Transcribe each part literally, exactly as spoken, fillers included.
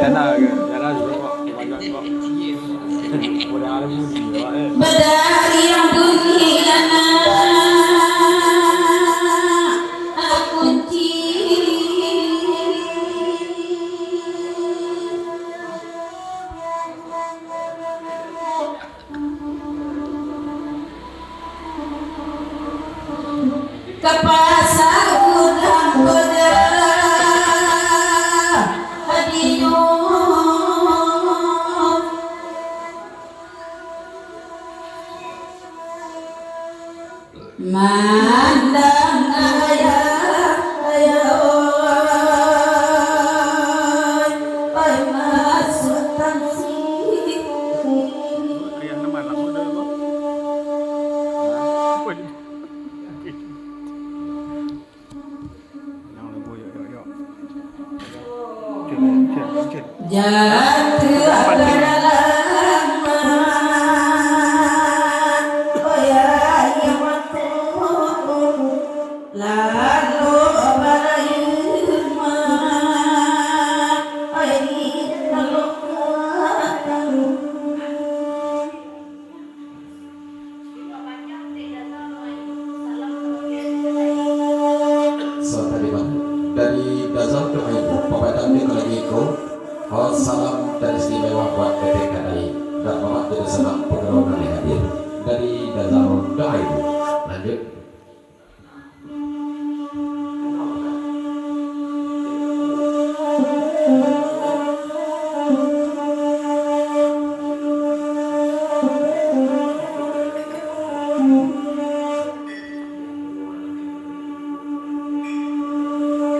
Yana ke? Yana juga kok. Kebanyakan kok. Udah ada bunyi, ya, Pak, eh. Badari yang bunyi anak kunci. Ka pasa urang ko da hadinyo. Mandang ayah, ayah, oi, oi, masuak tangsi. Jatuah ka dalam, oh ya, ya, mako, lalu barayu, oh ya, lalu. Salam tadi mah. Dari Dazam Doain, papadang di kalagi ko, oh, salam dari istimewa buat P T K D I. Dan Mamat jadi sanang pengurus dari hadir. Dari Dazam Doain. Lanjut.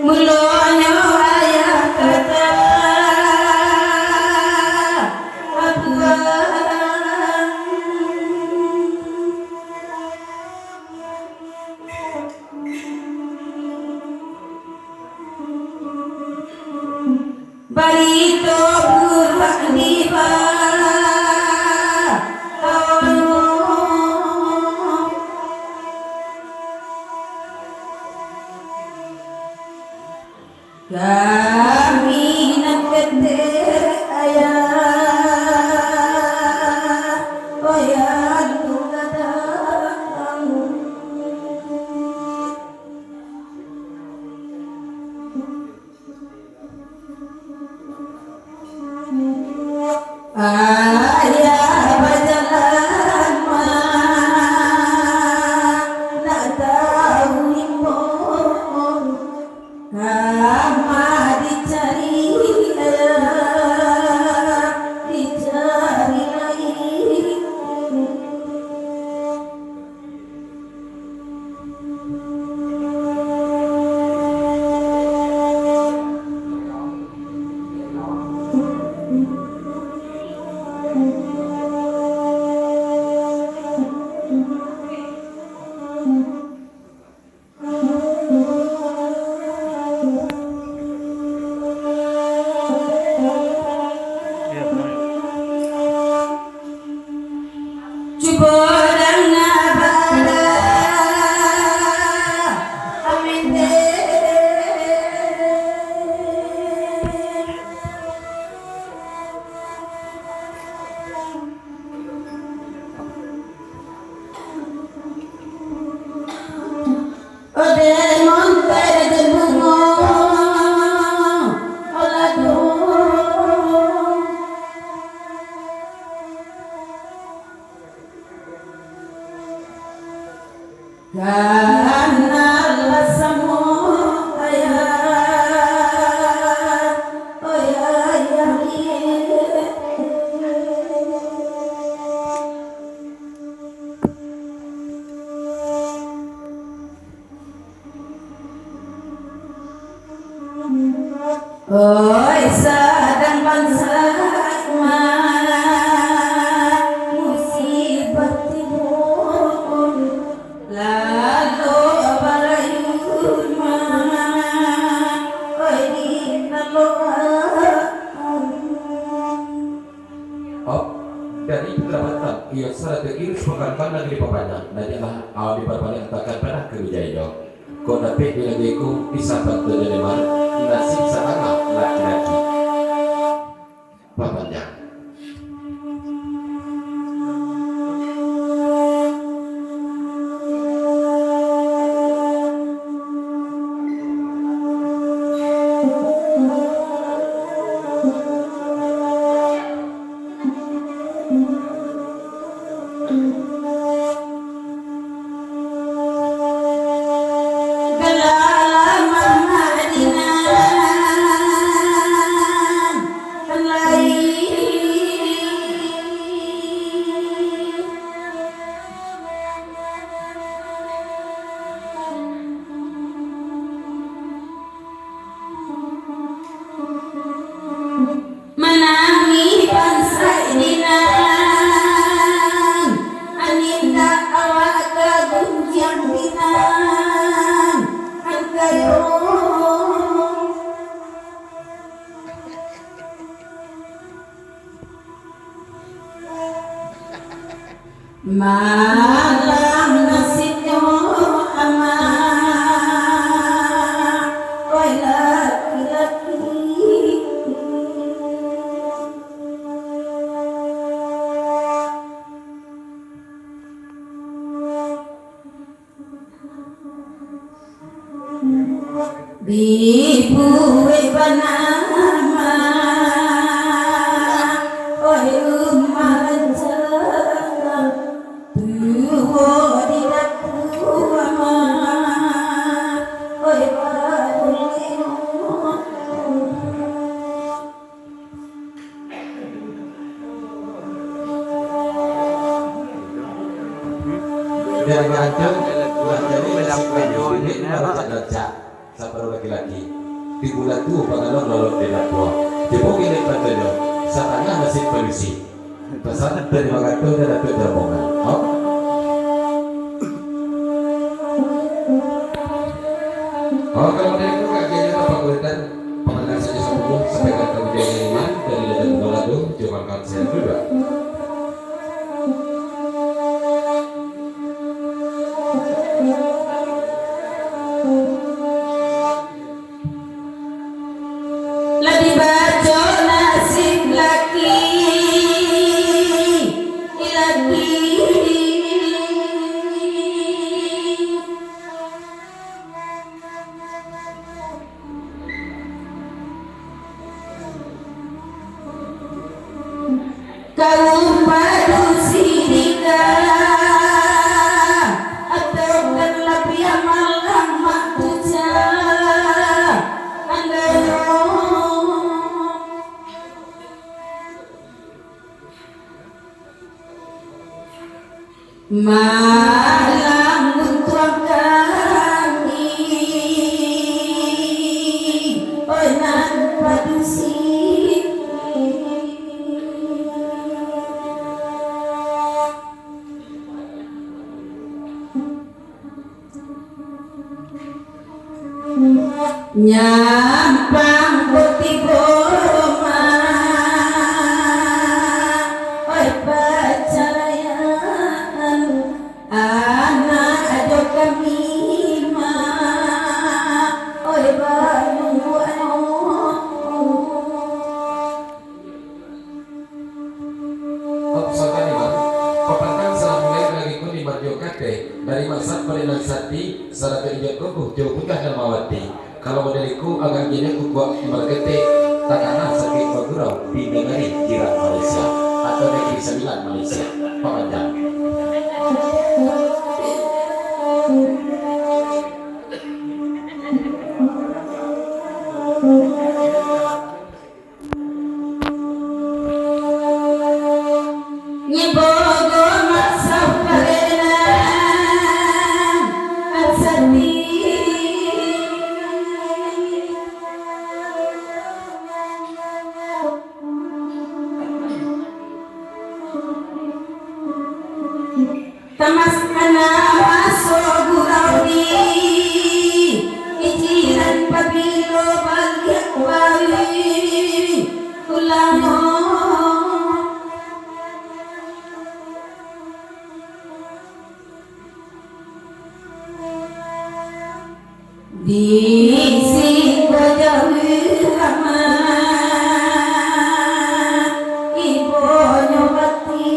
Mulonyo ayah kata, abuang. Barito buruak di bawah. Kami nan ketek ayah, ayah tu gadang. Ayah bajalan ma, nak tahu imbau. Kama dicari, dicari lai. Cubo danga bala, amin deh. Karena lah samo ayah, oh ya, ayah, iya. Oi, sadang bansaik ma, musibah tibo, lalu barayun ma, oi, di naloan. Op, dari Putra Batam, iyo sarato iris pakan pandang di papanjang, najiaklah awan di papanjang takan panah ka bijai jo. Kok dapek di lagu iko, bisa bantu jo leman, nasib satangah laki-laki. Malang nasibnyo amak, oi laki-laki. Dibuwek banama, oi umah rancak, tuwo di dapua, oi badulimu. Dari Banten, Banten ini masih banyak duit, lacak-lacak. Saparuah laki-laki. Di bulan tu, panganon lolok di dapua. Jepok ini patunyo, satangah nasib padusi. Pesan dari Bagato dan Datuk Jambongan. Oh. Oh, kalau dari itu, kajiannya apa, Kulitan? Pemandang saja sepuluh, sampai ke kajian yang lima, dari Datuk Balado, Johan Kansian juga. Lah dibaco nasib laki, laki. Kaum padusi dikah, atau kan labiah malang mak tuja, andai. Malang untuang kami, oi nan padusi. Nyampang bukti boma, oi pacaraian, anak ajo kami ma, oi baluak. Om Sotani Baru, papantang salah mulai lagi kun di Marjo Kate, dari Masak Palinan Sati, sarato injak kukuh jauh putah dan mawati. Kalau model iku, agak gini kukuak di marketek, takana sakik bagurau di nagari jiran Malaysia, atau Negeri Sembilan Malaysia. Pamanjang. Nyibogo maksud parinan asati. Tamas kana maso gurau di, ijinan pabilo baliak bawi ulango. Di siko jauah amat ibonyo bati.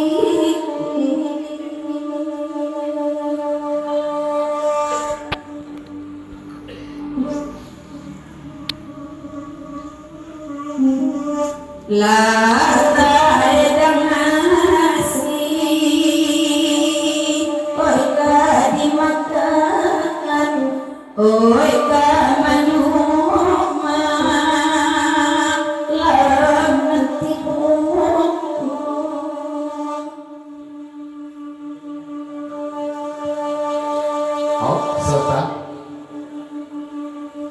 Lah taedang nasi, oi ka dimakan. Oi, ka manyuruah malam nanti pun. Oh, serta.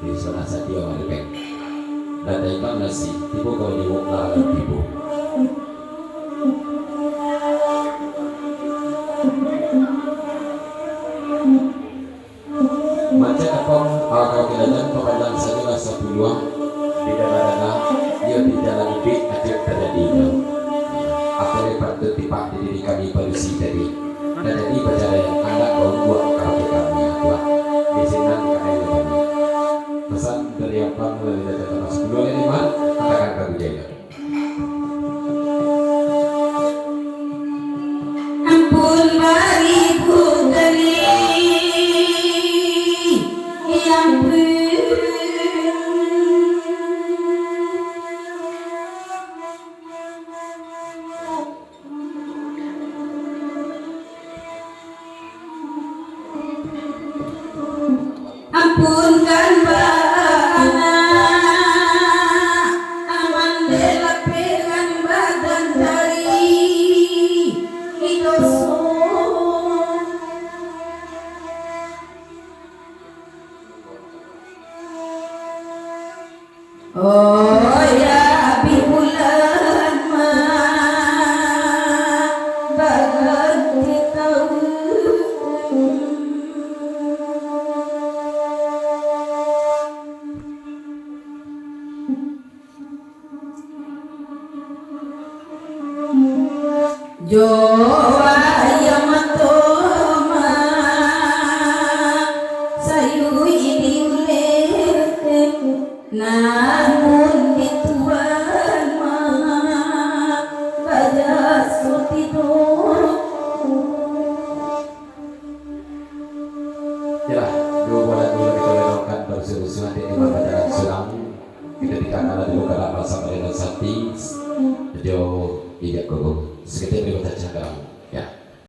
Di sana sadia, Mak Depeng. Datai Bang Nasi, tibo ka manyuruah larangan tibo. Macam apo, ah, kalau kita jangan pamanjang sajolah sapuluah, di danga-danga, iyo di jalan iduik acok tajadinyo. Apo nan patut dipahami diri kami padusi tadi? Jadi, bacaan yang andak baumbuak kabake kami, Tuhan. Di sinan ka kami. Pesan dari Abang melalui Raja Tamas Sepuluh Lima, katakan ka Bujaya. Ampun baribu kali, ampun. Ampunkan bana, aman dek lapehan badan dari doso. Oh ya, abih bulan mah baganti taun. Jo ayam mato mah sayui diulek. Namun di Tuhan mah bajaso tido. Yalah, duo buah lagu nan kito renungkan barusuah-usuah di rumah pacaran surang. Kito tinggakan dulu ka dalam rasa badan dan sati. Jo ijak kogoh. Saketek bari batacah ka dalam.